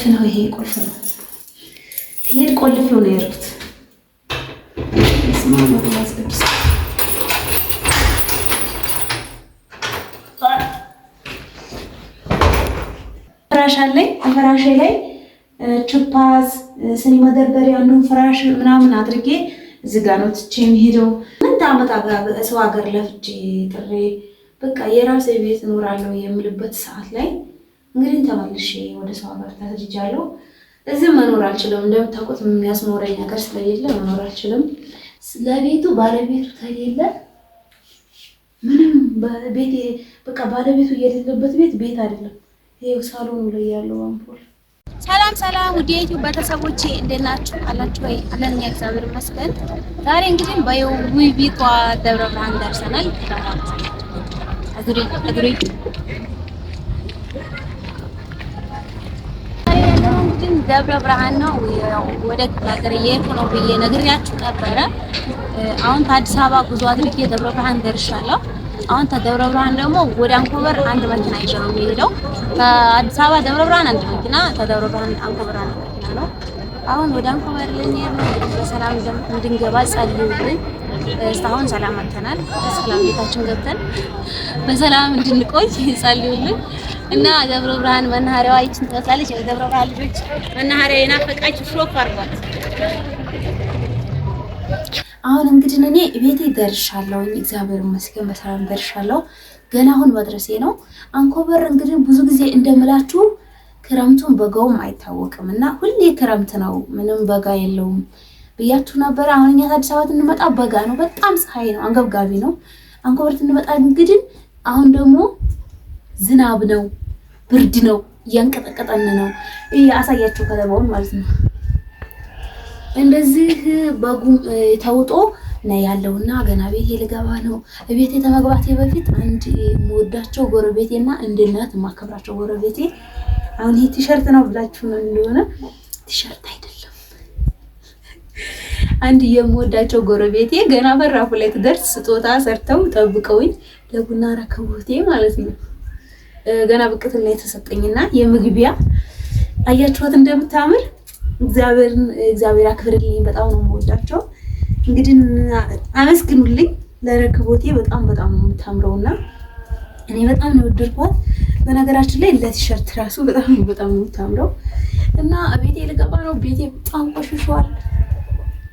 ቁልፍ ነው ይሄ ቁልፍ ነው። ትሄድ ቆልፌው ነው የሄድኩት። በስመ አብ ወወልድ ወመንፈስ ቅዱስ። ፍራሽ አለኝ። ፍራሼ ላይ ችፓዝ ስኒ መደርደሪያ እንዲሁም ፍራሽ ምናምን አድርጌ እዚህ ጋ ነው ትቼ የሚሄደው። ምን ዓመት ሰው ሀገር ለፍቼ ጥሬ በቃ የራሴ ቤት እኖራለሁ የምልበት ሰዓት ላይ እንግዲህ ተመልሼ ወደ ሰው ሀገር ተሰድጃለሁ። እዚህ መኖር አልችልም። እንደምታውቁት የሚያስኖረኝ ነገር ስለሌለ መኖር አልችልም። ለቤቱ ባለቤቱ ከሌለ ምንም ቤት በቃ ባለቤቱ የሌለበት ቤት ቤት አይደለም። ይሄው ሳሎኑ ላይ ያለው አምፖል። ሰላም ሰላም፣ ውድ የዩቲዩብ ቤተሰቦቼ እንዴት ናችሁ? አላችሁ ወይ? አለን እኛ እግዚአብሔር ይመስገን። ዛሬ እንግዲህ በውቢቷ ደብረ ብርሃን ደርሰናል። አዙሪ አዙሪ ዛሬ ያለነው እንግዲህ ደብረ ብርሃን ነው። ወደ ክፍለ ሀገር እየሄድኩ ነው ብዬ ነግሬያችሁ ነበረ። አሁን ከአዲስ አበባ ጉዞ አድርጌ ደብረ ብርሃን ደርሻለሁ። አሁን ከደብረ ብርሃን ደግሞ ወደ አንኮበር አንድ መኪና ይዤ ነው የሚሄደው። ከአዲስ አበባ ደብረ ብርሃን አንድ መኪና፣ ከደብረ ብርሃን አንኮበር አንድ መኪና ነው። አሁን ወደ አንኮበር ልንሄድ ነው። እንግዲህ በሰላም እንድንገባ ጸልዩልኝ። እስካሁን ሰላም መጥተናል። በሰላም ቤታችን ገብተን በሰላም እንድንቆይ ጸልዩልን እና ደብረ ብርሃን መናኸሪያዋ ይችን ትመስላለች። የደብረ ብርሃን ልጆች መናኸሪያ የናፈቃችሁ ሾፍ አድርጓት። አሁን እንግዲህ እኔ ቤቴ ደርሻለሁ። እግዚአብሔር ይመስገን በሰላም ደርሻለሁ። ገና አሁን መድረሴ ነው። አንኮበር እንግዲህ ብዙ ጊዜ እንደምላችሁ ክረምቱን በጋውም አይታወቅም እና ሁሌ ክረምት ነው፣ ምንም በጋ የለውም ብያችሁ ነበረ። አሁን እኛ አዲስ አበባ እንመጣ በጋ ነው፣ በጣም ፀሐይ ነው፣ አንገብጋቢ ነው። አንኮበር እንመጣ እንግዲህ አሁን ደግሞ ዝናብ ነው፣ ብርድ ነው፣ እያንቀጠቀጠን ነው። ይሄ አሳያችሁ ከተማውን ማለት ነው። እንደዚህ በጉም ተውጦ ነው ያለውና ገና ቤቴ ልገባ ነው። ቤቴ ከመግባቴ በፊት አንድ የምወዳቸው ጎረቤቴና እንደ እናት የማከብራቸው ጎረቤቴ አሁን ይሄ ቲሸርት ነው ብላችሁ ነው እንደሆነ ቲሸርት አይደለም። አንድ የምወዳቸው ጎረቤቴ ገና በራፉ ላይ ትደርስ ስጦታ ሰርተው ጠብቀውኝ ለቡና ረከቦቴ ማለት ነው። ገና ብቅትል ነው የተሰጠኝና የምግቢያ አያችኋት እንደምታምር እግዚአብሔርን እግዚአብሔር አክብርልኝ። በጣም ነው የምወዳቸው። እንግዲህ አመስግኑልኝ ለረከቦቴ በጣም በጣም ነው የምታምረውና እኔ በጣም ነው የወደድኳት። በነገራችን ላይ ለቲሸርት ራሱ በጣም በጣም ነው የምታምረው እና ቤቴ ልገባ ነው። ቤቴ በጣም ቆሽሿል።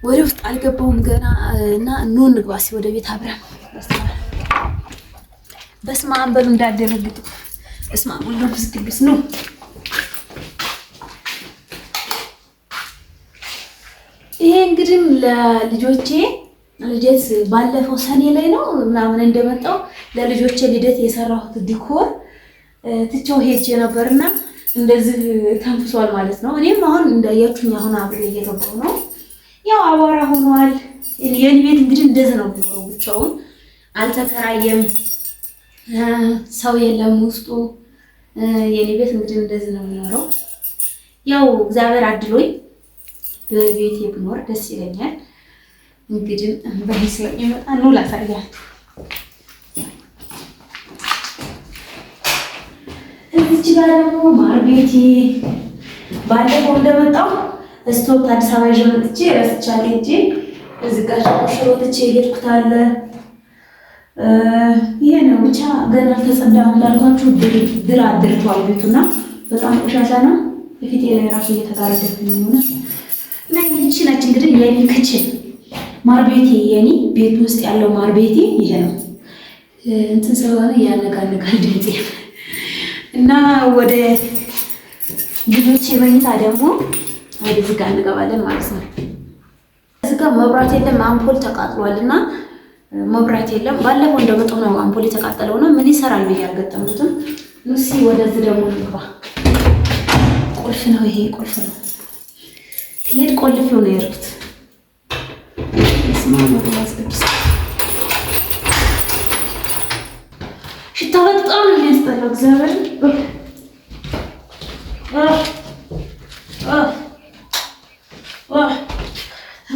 ወደ ውስጥ አልገባሁም ገና እና ኑ እንግባ እስኪ ወደ ቤት አብረን። በስመ አብ በሉ እንዳደረግጡ። በስመ አብ ወወልድ ወመንፈስ ቅዱስ ነው። ይሄ እንግዲህ ለልጆቼ ልደት ባለፈው ሰኔ ላይ ነው ምናምን እንደመጣው ለልጆቼ ልደት የሰራሁት decor ትቼው ሄጄ ነበርና እንደዚህ ተንፍሷል ማለት ነው። እኔም አሁን እንዳያችሁኝ አሁን አብሬ እየገባሁ ነው። ያው አቧራ ሆኗል። የኔ ቤት እንግዲህ እንደዚህ ነው የሚኖረው፣ ብቻውን አልተከራየም፣ ሰው የለም ውስጡ። የኔ ቤት እንግዲህ እንደዚህ ነው የሚኖረው። ያው እግዚአብሔር አድሎኝ በቤቴ ብኖር ደስ ይለኛል። እንግዲህ በዚህ ስለሚመጣ ነው ላሳያችሁ። እዚች ጋር ደግሞ ማር ቤቴ ባለፈው እንደመጣው ስቶፕ አዲስ አበባ ይዤ መጥቼ ረስቻለሁ ሄጄ እዚህ ጋር ሽሮ ትቼ የሄድኩት አለ። ይሄ ነው ብቻ ገና አልተጸዳም እንዳልኳችሁ ድር አድርቷል ቤቱና በጣም ቆሻሻ ነው። በፊቴ ላይ ራሱ እየተጋረደብኝ ነው። እና ይቺ ነች እንግዲህ የኔ ክችን ማር ቤቴ፣ የኔ ቤት ውስጥ ያለው ማር ቤቴ ይሄ ነው። እንትን ስለሆነ ያነጋንጋል ድምጼ እና ወደ ልጆቼ መኝታ ደግሞ ወደዚህ ጋር እንገባለን ማለት ነው። እዚህ ጋር መብራት የለም፣ አምፖል ተቃጥሏል እና መብራት የለም። ባለፈው እንደመጣሁ ነው አምፖል የተቃጠለው ነው። ምን ይሰራል ብዬ አልገጠምኩትም። ኑሲ ወደዚህ ደግሞ እንግባ። ቁልፍ ነው ይሄ ቁልፍ ነው። ትሄድ ቆልፌው ነው የሄድኩት። በስመ አብ ወወልድ ወመንፈስ ቅዱስ። ሽታ በጣም ነው የሚያስጠላው። እግዚአብሔርን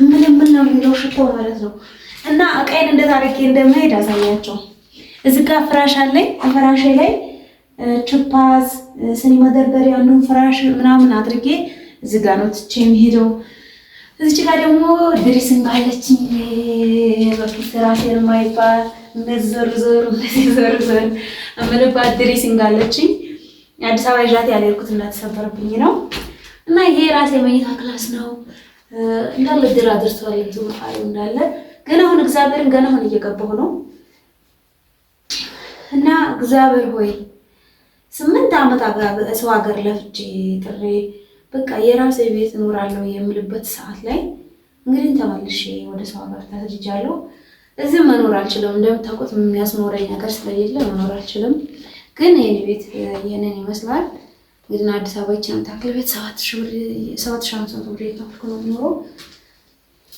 ምን ምን ነው የሚለው ሽታው ማለት ነው። እና እቃዬን እንዴት አድርጌ እንደምሄድ አሳያቸው። እዚህ ጋር ፍራሽ አለኝ። ፍራሼ ላይ ችፓዝ ስኒ መደርደሪያ እንዲሁም ፍራሽ ምናምን አድርጌ እዚህ ጋር ነው ትቼ የሚሄደው። እዚች ጋር ደግሞ dressing አለችኝ። በፊት ራሴን የማይባል እንደዚህ ዞር ዞር እንደዚህ ዞር ዞር የምልባት dressing አለችኝ። አዲስ አበባ ይዣት ያልሄድኩት እንዳተሰበረብኝ ነው። እና ይሄ የራሴ መኝታ class ነው። እንዳለ ድር አድርሷል እንትኑ ጣሪው እንዳለ ገና አሁን እግዚአብሔርን ገና አሁን እየገባሁ ነው። እና እግዚአብሔር ሆይ 8 ዓመት ሰው ሀገር ለፍቼ ጥሬ በቃ የራሴ ቤት እኖራለሁ የምልበት ሰዓት ላይ እንግዲህ ተመልሼ ወደ ሰው ሀገር ተሰድጃለሁ። እዚህ መኖር አልችልም። እንደምታውቁት የሚያስኖረኝ ነገር ስለሌለ መኖር አልችልም። ግን የኔ ቤት ይህንን ይመስላል። እንግዲህ አዲስ አበባ ይችን የምታክል ቤት 7500 ብር እየከፈልኩ ነው የምኖረው።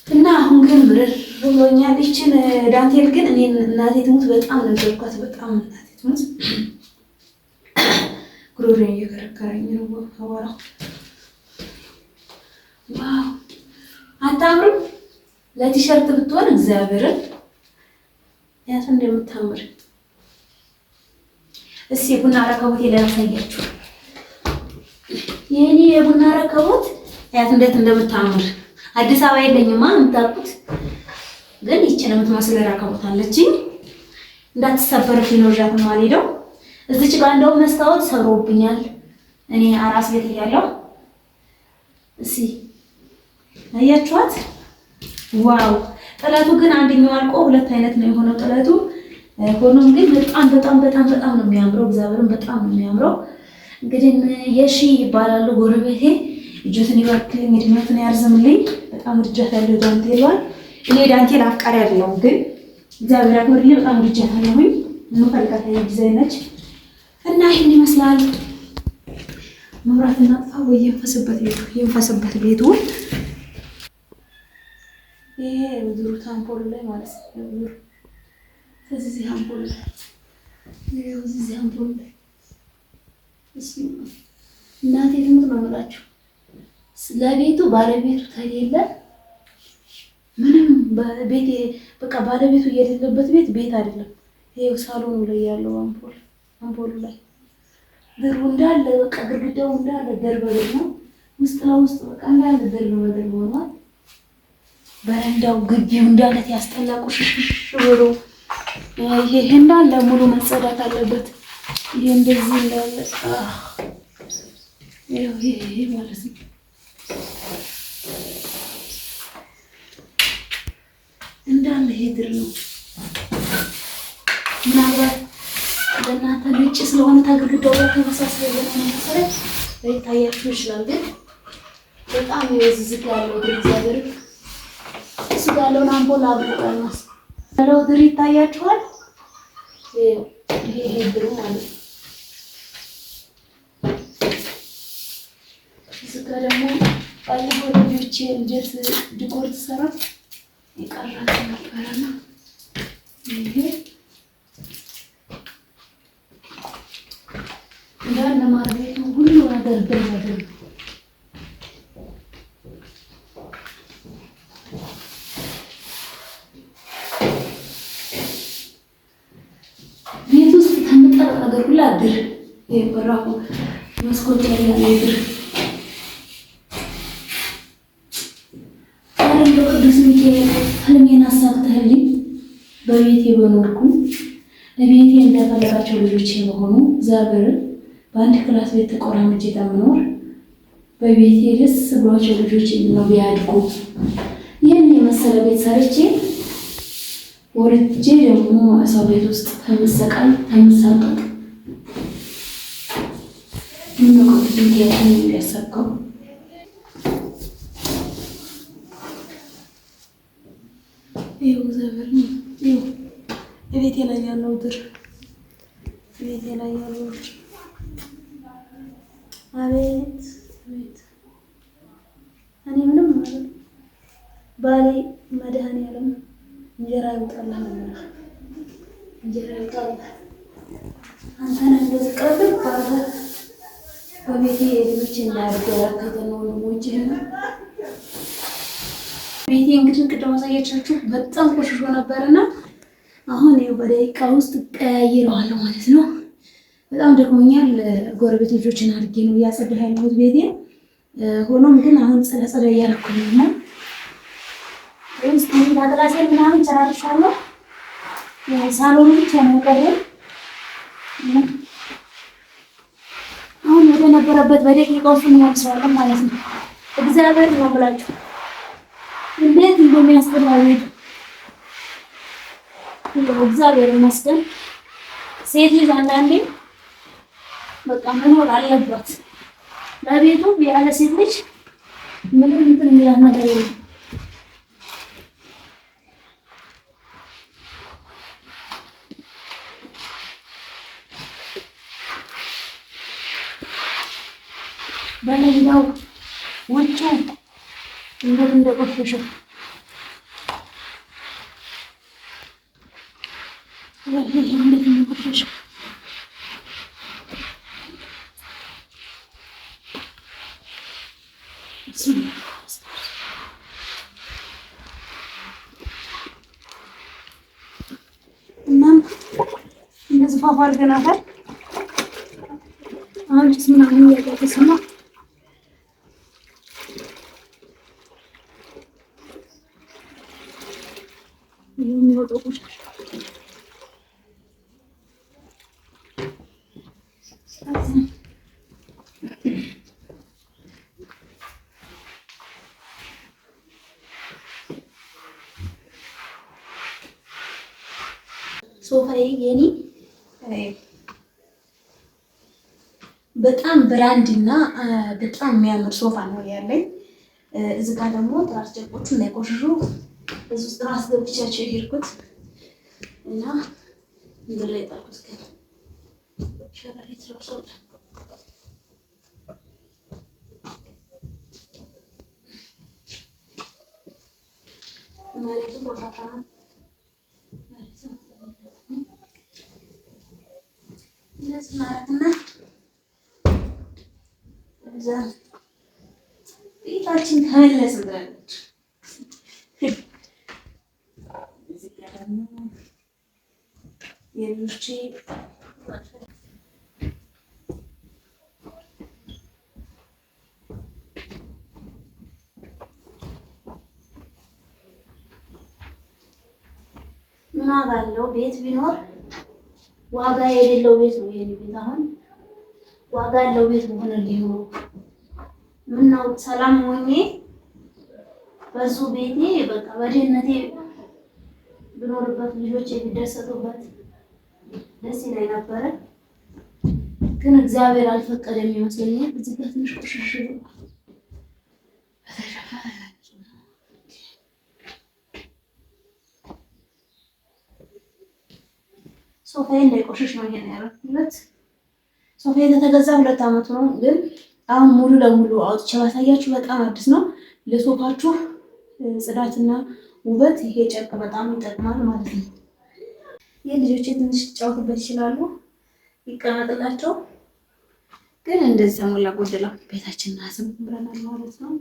እና አሁን ግን ምርር ብሎኛል። ይችን ዳንቴል ግን እኔ እናቴ ትሙት በጣም ነው የወደድኳት። በጣም እናቴ ትሙት ጉሮሮዬን እየከረከረኝ ነው አቧራው። Wow አታምርም? ለቲሸርት ብትሆን እግዚአብሔርን ያት እንደምታምር። እስኪ የቡና ረከቦት ላሳያችሁ። የኔ የቡና ረከቦት ያት እንዴት እንደምታምር። አዲስ አበባ የለኝማ የምታውቁት፣ ግን ይችን የምትመስል ረከቦት አለችኝ። እንዳትሰበርብኝ ነው ይዣት የማልሄደው። እዚች ጋር እንደውም መስታወት ሰብሮብኛል እኔ አራስ ቤት እያለሁ። እስኪ አያችኋት? Wow! ጥለቱ ግን አንደኛው አልቆ ሁለት አይነት ነው የሆነው ጥለቱ። ሆኖም ግን በጣም በጣም በጣም በጣም ነው የሚያምረው። እግዚአብሔርን በጣም ነው የሚያምረው። እንግዲህ የሺ ይባላሉ ጎረቤቴ። እጆትን ይባርክልኝ፣ እድሜዎትን ያርዝምልኝ። በጣም ወድጃታለሁ ዳንቴሏን። እኔ ዳንቴል አፍቃሪ አይደለሁም፣ ግን እግዚአብሔር ያክብርልኝ። በጣም ወድጃታለሁኝ። የምፈልጋት አይነት ዲዛይን ነች እና ይህን ይመስላል። መብራት እናጥፋ ወይ ይንፈስበት ቤቱ ይንፈስበት ቤቱ። ይሄ ዙሩት አምፖሉ ላይ ማለት ነው። ዙሩ እዚህ አምፖሉ ላይ እዚህ አምፖሉ ላይ እሱ እናቴ ትሙት ነው የምላችሁ። ለቤቱ ባለቤቱ ተሌለ ምንም ቤት በቃ ባለቤቱ የሌለበት ቤት ቤት አይደለም። ይሄው ሳሎኑ ላይ ያለው አምፖል አምፖሉ ላይ ድሩ እንዳለ በቃ ግድግዳው እንዳለ ድር በድር ነው። ውስጥ ለውስጥ በቃ እንዳለ ድር በድር ሆኗል። በረንዳው ግቢው እንዳለ ያስጠላ ቁሽሽሽ ብሎ ይሄ እንዳለ ሙሉ መጸዳት አለበት። ይሄ እንደዚህ እንዳለ ይሄ ማለት ነው እንዳለ ይሄ ድር ነው። ምናልባት ለእናንተ ነጭ ስለሆነ ከግድግዳው ጋር ተመሳሳይ የሆነ መሰረት ላይታያችሁ ይችላል። ግን በጣም የዝዝግ ያለው ድር እግዚአብሔር እሱ ጋር ያለውን አምፖል አብሮ ያለው ድር ይታያችኋል። ይሄ ድሩ ማለት ነው። እዚህ ጋር ደግሞ ባለፈው ልጆቼ ልደት decor ትሰራ የቀራት ነበረና ይሄ እንዳለ ማርቤቱ ሁሉ ነገር ድር በድር ነው። ቤት ውስጥ ተምጠረው ነገር ሁላ ድር የበራሁ መስኮት ላይ ያለ ድር። ኧረ እንደው ቅዱስ ሚካኤል ህልሜን አሳክተህልኝ በቤቴ በኖርኩ ለቤቴ እንደፈለጋቸው ልጆቼ በሆኑ እግዚአብሔርን በአንድ class ቤት ተቆራምጄ ከምኖር በቤቴ ደስ ብሏቸው ልጆቼ ነው ቢያድጉ ይህን የመሰለ ቤት ሰርቼ ወርጄ ደግሞ ሰው ቤት ውስጥ ተመሰቃይ ተመሳቀቅ ምነው ቅዱስ ሚካኤል ቢያሳካው። ይኸው እግዚአብሔር ይኸው ቤቴ ላይ ያለው ድር ቤቴ ላይ ያለው ድር አቤት አቤት! እኔ ምንም ማለት ባሌ መድኃኒዓለም እንጀራ ይውጣልህ ነው የምልህ። እንጀራ ይውጣልህ። አንተ ነህ እንደዚህ ቀልብ ባለህ በቤቴ ልጆቼ እንዳያድጉ ያደረከኝ ወንድሞችህን። ቤቴ እንግዲህ ቅድም አሳያቻችሁ በጣም ቆሽሾ ነበርና አሁን ይኸው በደቂቃ ውስጥ ቀያይረዋለሁ ማለት ነው። በጣም ደክሞኛል። ጎረቤት ልጆችን አድርጌ ነው እያጸዳሁ ያለሁት ቤቴን። ሆኖም ግን አሁን ጸዳ ጸዳ እያደረኩኝ ነው። ክላሴን ምናምን ጨራርሻለሁ። ሳሎኑ ብቻ ነው የቀረው። አሁን ወደ ነበረበት በደቂቃ ውስጥ እንመልሰዋለን ማለት ነው። እግዚአብሔር ነው ብላችሁ እንዴት እንደሚያስጠላ ቤቱ እግዚአብሔር ይመስገን። ሴት ልጅ አንዳንዴ በቃ መኖር አለባት ለቤቱ። ያለ ሴት ልጅ ምንም እንትን የሚላት ነገር የለም። በለንዳው ውጭው እንዴት እንደቆሸሸ እንዴት እንደቆሸሸ እናም እንደዚህ ፏፏ አድርገናታል። አሁን ጭስ ምናምን እያጫጨሰ ነው። የሚወጣው ቆሻሻ ሶፋዬ የኔ በጣም brand እና በጣም የሚያምር ሶፋ ነው ያለኝ። እዚህ ጋር ደግሞ ትራስ ጨርቆቹ እንዳይቆሽሹ እዚህ ውስጥ ነው አስገብቻቸው የሄድኩት እና ምድር ላይ ጣልኩት። ግን ሸረሪት ለብሶ መሬቱ ቆሻሻ ነው። እንደዚህ ማለትና እዛ ቤታችን ተመለስን ትላለች። እዚህ ጋር ደግሞ የልጆቼ ምን ዋጋ አለው ቤት ቢኖር ዋጋ የሌለው ቤት ነው የኔ ቤት። አሁን ዋጋ ያለው ቤት በሆነልኝ ኖሮ ምነው ሰላም ሆኜ በዙ ቤቴ በቃ በድህነቴ ብኖርበት ልጆቼ ቢደሰቱበት ደስ ይለኝ ነበረ። ግን እግዚአብሔር አልፈቀደም ይመስለኛል። እዚህ ጋር ትንሽ ቆሸሽ ብሏል። ሶፋዬ እንዳይቆሽሽ ነው ይሄን ያደረኩለት። ሶፋዬ ከተገዛ 2 ዓመቱ ነው። ግን አሁን ሙሉ ለሙሉ አውጥቼ ባሳያችሁ በጣም አዲስ ነው። ለሶፋችሁ ጽዳትና ውበት ይሄ ጨርቅ በጣም ይጠቅማል ማለት ነው። ይህ ልጆቼ ትንሽ ሊጫወቱበት ይችላሉ፣ ይቀመጥላቸው። ግን እንደዚህ ተሞላ ጎደል ቤታችንን አስምረናል ማለት ነው።